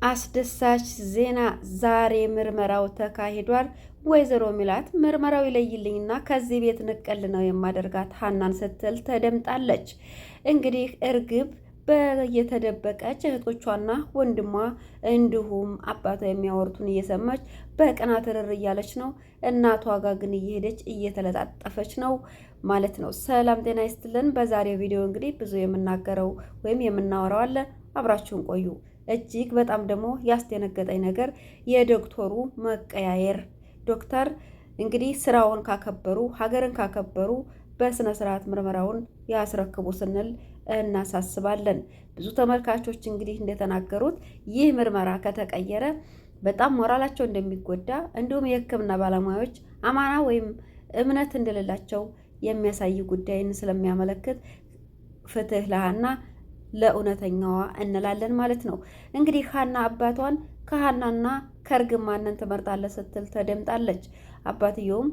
አስደሳች ዜና ዛሬ ምርመራው ተካሂዷል። ወይዘሮ ሚላት ምርመራው ይለይልኝና ከዚህ ቤት ንቅል ነው የማደርጋት ሀናን ስትል ተደምጣለች። እንግዲህ እርግብ በየተደበቀች እህቶቿና ወንድሟ እንዲሁም አባቷ የሚያወሩትን እየሰማች በቅናት እርር እያለች ነው። እናቷ ጋር ግን እየሄደች እየተለጣጠፈች ነው ማለት ነው። ሰላም ጤና ይስጥልን። በዛሬው ቪዲዮ እንግዲህ ብዙ የምናገረው ወይም የምናወራው አለ። አብራችሁን ቆዩ። እጅግ በጣም ደግሞ ያስደነገጠኝ ነገር የዶክተሩ መቀያየር። ዶክተር እንግዲህ ስራውን ካከበሩ፣ ሀገርን ካከበሩ በስነ ስርዓት ምርመራውን ያስረክቡ ስንል እናሳስባለን። ብዙ ተመልካቾች እንግዲህ እንደተናገሩት ይህ ምርመራ ከተቀየረ በጣም ሞራላቸው እንደሚጎዳ እንዲሁም የሕክምና ባለሙያዎች አማና ወይም እምነት እንደሌላቸው የሚያሳይ ጉዳይን ስለሚያመለክት ፍትህ ለሀና ለእውነተኛዋ እንላለን ማለት ነው። እንግዲህ ሀና አባቷን ከሀናና ከእርግብ ማንን ትመርጣለህ ስትል ተደምጣለች። አባትየውም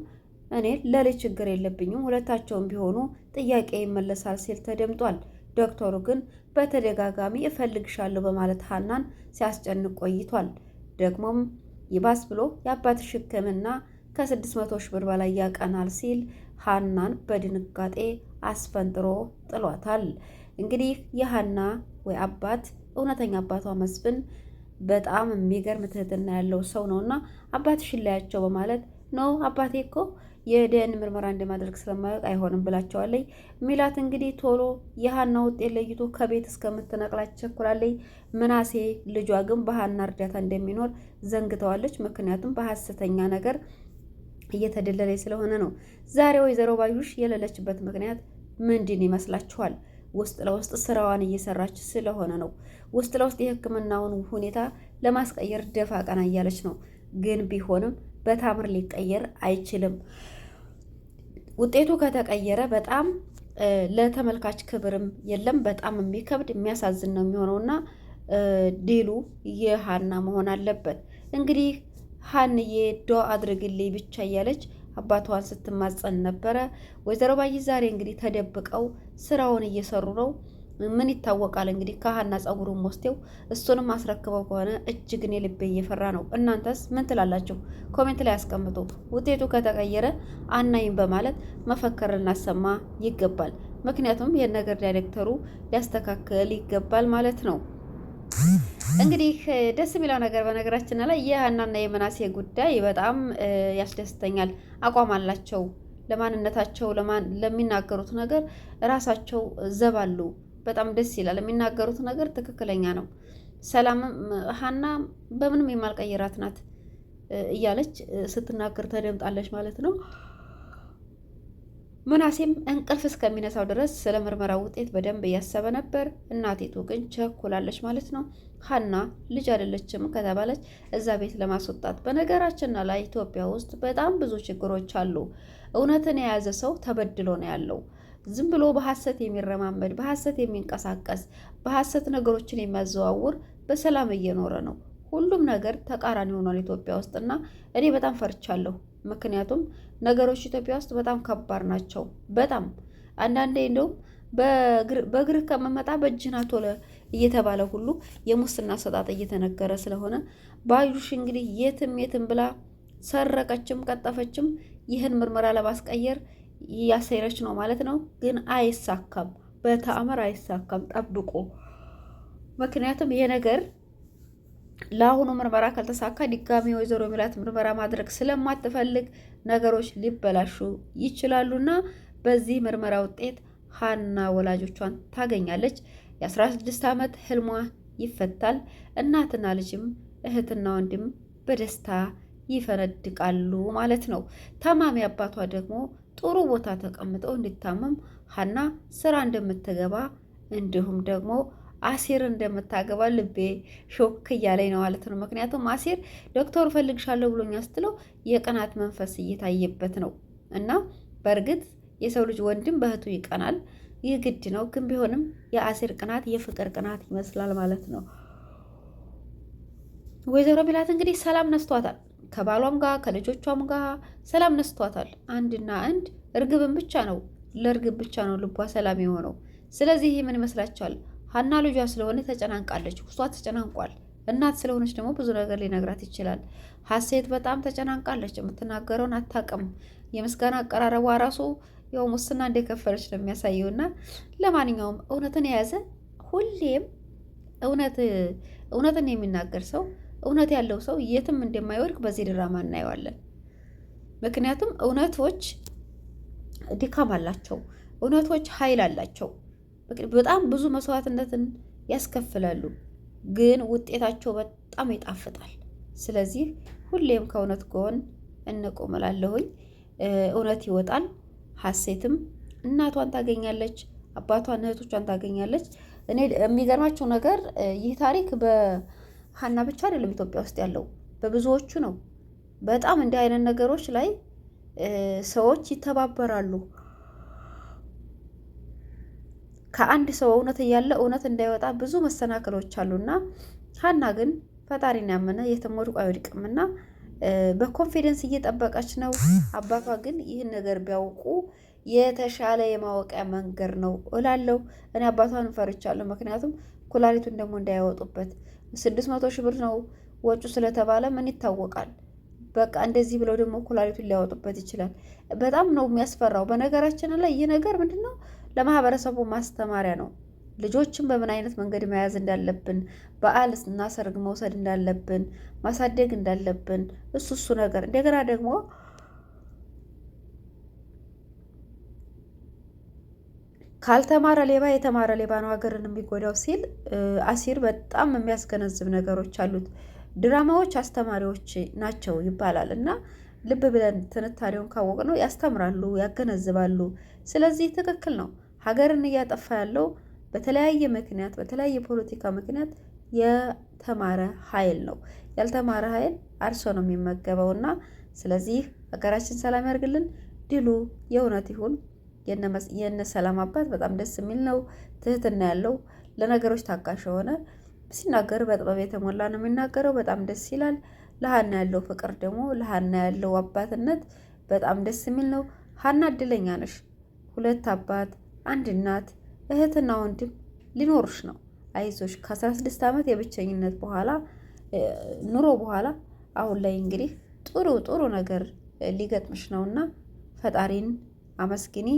እኔ ለልጅ ችግር የለብኝም ሁለታቸውም ቢሆኑ ጥያቄ ይመለሳል ሲል ተደምጧል። ዶክተሩ ግን በተደጋጋሚ እፈልግሻለሁ በማለት ሀናን ሲያስጨንቅ ቆይቷል። ደግሞም ይባስ ብሎ የአባትሽ ሕክምና ከ600 ሺህ ብር በላይ ያቀናል ሲል ሀናን በድንጋጤ አስፈንጥሮ ጥሏታል። እንግዲህ የሀና ወይ አባት እውነተኛ አባቷ መስፍን በጣም የሚገርም ትህትና ያለው ሰው ነውና አባትሽን ለያቸው በማለት ነው አባቴ እኮ የደን ምርመራ እንደማድረግ ስለማያውቅ አይሆንም ብላቸዋለኝ። ሚላት እንግዲህ ቶሎ የሀና ውጤት ለይቶ ከቤት እስከምትነቅላች ቸኩላለች። ምናሴ ልጇ ግን በሀና እርዳታ እንደሚኖር ዘንግተዋለች። ምክንያቱም በሀሰተኛ ነገር እየተደለለች ስለሆነ ነው። ዛሬ ወይዘሮ ባዩሽ የሌለችበት ምክንያት ምንድን ይመስላችኋል? ውስጥ ለውስጥ ስራዋን እየሰራች ስለሆነ ነው። ውስጥ ለውስጥ የሕክምናውን ሁኔታ ለማስቀየር ደፋ ቀና እያለች ነው። ግን ቢሆንም በታምር ሊቀየር አይችልም። ውጤቱ ከተቀየረ በጣም ለተመልካች ክብርም የለም። በጣም የሚከብድ የሚያሳዝን ነው የሚሆነውና ዲሉ የሀና መሆን አለበት። እንግዲህ ሀንዬ ዶ አድርግልኝ ብቻ እያለች አባቷን ስትማጸን ነበረ። ወይዘሮ ባይ ዛሬ እንግዲህ ተደብቀው ስራውን እየሰሩ ነው። ምን ይታወቃል እንግዲህ ከሀና ጸጉሩን ወስደው እሱንም አስረክበው ከሆነ እጅግ እኔ ልቤ እየፈራ ነው። እናንተስ ምን ትላላችሁ? comment ላይ አስቀምጡ። ውጤቱ ከተቀየረ አናይም በማለት መፈክር ልናሰማ ይገባል። ምክንያቱም ይህን ነገር ዳይሬክተሩ ሊያስተካክል ይገባል ማለት ነው። እንግዲህ ደስ የሚለው ነገር በነገራችን ላይ የሀናና የመናሴ ጉዳይ በጣም ያስደስተኛል። አቋም አላቸው። ለማንነታቸው ለሚናገሩት ነገር ራሳቸው ዘባሉ። በጣም ደስ ይላል። የሚናገሩት ነገር ትክክለኛ ነው። ሰላምም ሀና በምንም የማልቀይራት ናት እያለች ስትናገር ተደምጣለች ማለት ነው። ምናሴም እንቅልፍ እስከሚነሳው ድረስ ስለ ምርመራ ውጤት በደንብ እያሰበ ነበር። እናቲቱ ግን ቸኩላለች ማለት ነው። ሀና ልጅ አይደለችም ከተባለች እዛ ቤት ለማስወጣት። በነገራችን ላይ ኢትዮጵያ ውስጥ በጣም ብዙ ችግሮች አሉ። እውነትን የያዘ ሰው ተበድሎ ነው ያለው። ዝም ብሎ በሐሰት የሚረማመድ በሐሰት የሚንቀሳቀስ በሐሰት ነገሮችን የሚያዘዋውር በሰላም እየኖረ ነው። ሁሉም ነገር ተቃራኒ ሆኗል ኢትዮጵያ ውስጥ እና እኔ በጣም ፈርቻለሁ። ምክንያቱም ነገሮች ኢትዮጵያ ውስጥ በጣም ከባድ ናቸው። በጣም አንዳንዴ እንደውም በእግርህ ከመመጣ በእጅህ ና ቶሎ እየተባለ ሁሉ የሙስና አሰጣጥ እየተነገረ ስለሆነ ባዩሽ እንግዲህ የትም የትም ብላ ሰረቀችም ቀጠፈችም ይህን ምርመራ ለማስቀየር እያሴረች ነው ማለት ነው። ግን አይሳካም፣ በተአምር አይሳካም። ጠብቆ ምክንያቱም ይሄ ነገር ለአሁኑ ምርመራ ካልተሳካ ድጋሚ ወይዘሮ ሚላት ምርመራ ማድረግ ስለማትፈልግ ነገሮች ሊበላሹ ይችላሉና በዚህ ምርመራ ውጤት ሀና ወላጆቿን ታገኛለች። የ16 ዓመት ህልሟ ይፈታል። እናትና ልጅም እህትና ወንድም በደስታ ይፈነድቃሉ ማለት ነው። ታማሚ አባቷ ደግሞ ጥሩ ቦታ ተቀምጠው እንዲታመም ሀና ስራ እንደምትገባ እንዲሁም ደግሞ አሴር እንደምታገባ ልቤ ሾክ እያለኝ ነው ማለት ነው። ምክንያቱም አሴር ዶክተሩ ፈልግሻለሁ ብሎኛ ስትለው የቅናት መንፈስ እየታየበት ነው። እና በእርግጥ የሰው ልጅ ወንድም በእህቱ ይቀናል፣ ይህ ግድ ነው። ግን ቢሆንም የአሴር ቅናት የፍቅር ቅናት ይመስላል ማለት ነው። ወይዘሮ ሚላት እንግዲህ ሰላም ነስቷታል። ከባሏም ጋር ከልጆቿም ጋር ሰላም ነስቷታል። አንድና አንድ እርግብን ብቻ ነው ለእርግብ ብቻ ነው ልቧ ሰላም የሆነው። ስለዚህ ይህ ምን ይመስላችኋል? ሀና ልጇ ስለሆነ ተጨናንቃለች፣ ውስጧ ተጨናንቋል። እናት ስለሆነች ደግሞ ብዙ ነገር ሊነግራት ይችላል። ሀሴት በጣም ተጨናንቃለች። የምትናገረውን አታውቅም። የምስጋና አቀራረቧ ራሱ ያው ሙስና እንደከፈለች ነው የሚያሳየው። እና ለማንኛውም እውነትን የያዘ ሁሌም እውነት እውነትን የሚናገር ሰው እውነት ያለው ሰው የትም እንደማይወድቅ በዚህ ድራማ እናየዋለን። ምክንያቱም እውነቶች ድካም አላቸው፣ እውነቶች ኃይል አላቸው። በጣም ብዙ መስዋዕትነትን ያስከፍላሉ፣ ግን ውጤታቸው በጣም ይጣፍጣል። ስለዚህ ሁሌም ከእውነት ጎን እንቁም እላለሁኝ። እውነት ይወጣል። ሀሴትም እናቷን ታገኛለች፣ አባቷን እህቶቿን ታገኛለች። እኔ የሚገርማቸው ነገር ይህ ታሪክ በሀና ብቻ አይደለም ኢትዮጵያ ውስጥ ያለው በብዙዎቹ ነው። በጣም እንዲህ አይነት ነገሮች ላይ ሰዎች ይተባበራሉ። ከአንድ ሰው እውነት እያለ እውነት እንዳይወጣ ብዙ መሰናክሎች አሉና ሀና ግን ፈጣሪን ያመነ የትም ወድቆ አይወድቅምና በ confidence እየጠበቀች ነው። አባቷ ግን ይህን ነገር ቢያውቁ የተሻለ የማወቂያ መንገድ ነው እላለሁ። እኔ አባቷን ፈርቻለሁ። ምክንያቱም ኩላሊቱን ደግሞ እንዳያወጡበት 600,000 ብር ነው ወጩ ስለተባለ ምን ይታወቃል። በቃ እንደዚህ ብለው ደግሞ ኩላሊቱን ሊያወጡበት ይችላል። በጣም ነው የሚያስፈራው። በነገራችን ላይ ይህ ነገር ምንድን ነው ለማህበረሰቡ ማስተማሪያ ነው። ልጆችን በምን አይነት መንገድ መያዝ እንዳለብን፣ በዓል እና ሰርግ መውሰድ እንዳለብን፣ ማሳደግ እንዳለብን እሱ እሱ ነገር እንደገና ደግሞ ካልተማረ ሌባ የተማረ ሌባ ነው ሀገርን የሚጎዳው ሲል አሲር በጣም የሚያስገነዝብ ነገሮች አሉት። ድራማዎች አስተማሪዎች ናቸው ይባላል እና ልብ ብለን ትንታኔውን ካወቅነው ያስተምራሉ፣ ያገነዝባሉ። ስለዚህ ትክክል ነው። ሀገርን እያጠፋ ያለው በተለያየ ምክንያት በተለያየ ፖለቲካ ምክንያት የተማረ ኃይል ነው። ያልተማረ ኃይል አርሶ ነው የሚመገበው እና ስለዚህ ሀገራችን ሰላም ያርግልን። ድሉ የእውነት ይሁን። የነ ሰላም አባት በጣም ደስ የሚል ነው። ትህትና ያለው ለነገሮች ታጋሽ የሆነ ሲናገር በጥበብ የተሞላ ነው የሚናገረው። በጣም ደስ ይላል። ለሀና ያለው ፍቅር ደግሞ ለሀና ያለው አባትነት በጣም ደስ የሚል ነው። ሀና እድለኛ ነሽ። ሁለት አባት፣ አንድ እናት፣ እህትና ወንድም ሊኖሩሽ ነው። አይዞሽ ከ16 ዓመት የብቸኝነት በኋላ ኑሮ በኋላ አሁን ላይ እንግዲህ ጥሩ ጥሩ ነገር ሊገጥምሽ ነውና ፈጣሪን አመስግኒ።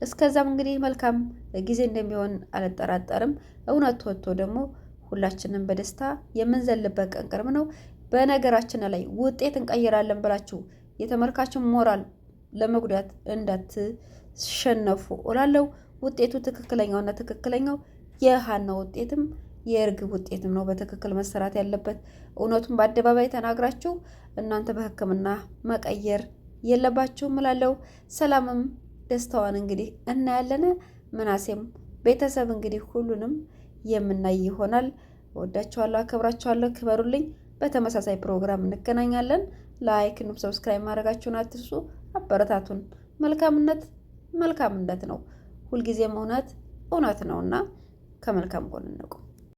እስከዛም እንግዲህ መልካም ጊዜ እንደሚሆን አልጠራጠርም። እውነት ወጥቶ ደግሞ ሁላችንም በደስታ የምንዘልበት ቀን ቅርብ ነው። በነገራችን ላይ ውጤት እንቀይራለን ብላችሁ የተመልካችን ሞራል ለመጉዳት እንዳትሸነፉ እላለሁ። ውጤቱ ትክክለኛውና ትክክለኛው የሀና ውጤትም የእርግብ ውጤትም ነው በትክክል መሰራት ያለበት። እውነቱን በአደባባይ ተናግራችሁ እናንተ በሕክምና መቀየር የለባችሁም እላለሁ። ሰላምም ደስታዋን እንግዲህ እናያለን። ምናሴም ቤተሰብ እንግዲህ ሁሉንም የምናይ ይሆናል። ወዳችኋለሁ፣ አከብራችኋለሁ። ክበሩልኝ። በተመሳሳይ ፕሮግራም እንገናኛለን። like እንዲሁም subscribe ማድረጋችሁን አትርሱ። አበረታቱን። መልካምነት መልካምነት ነው። ሁልጊዜም እውነት እውነት ነውና ከመልካም ጎን እንቁም።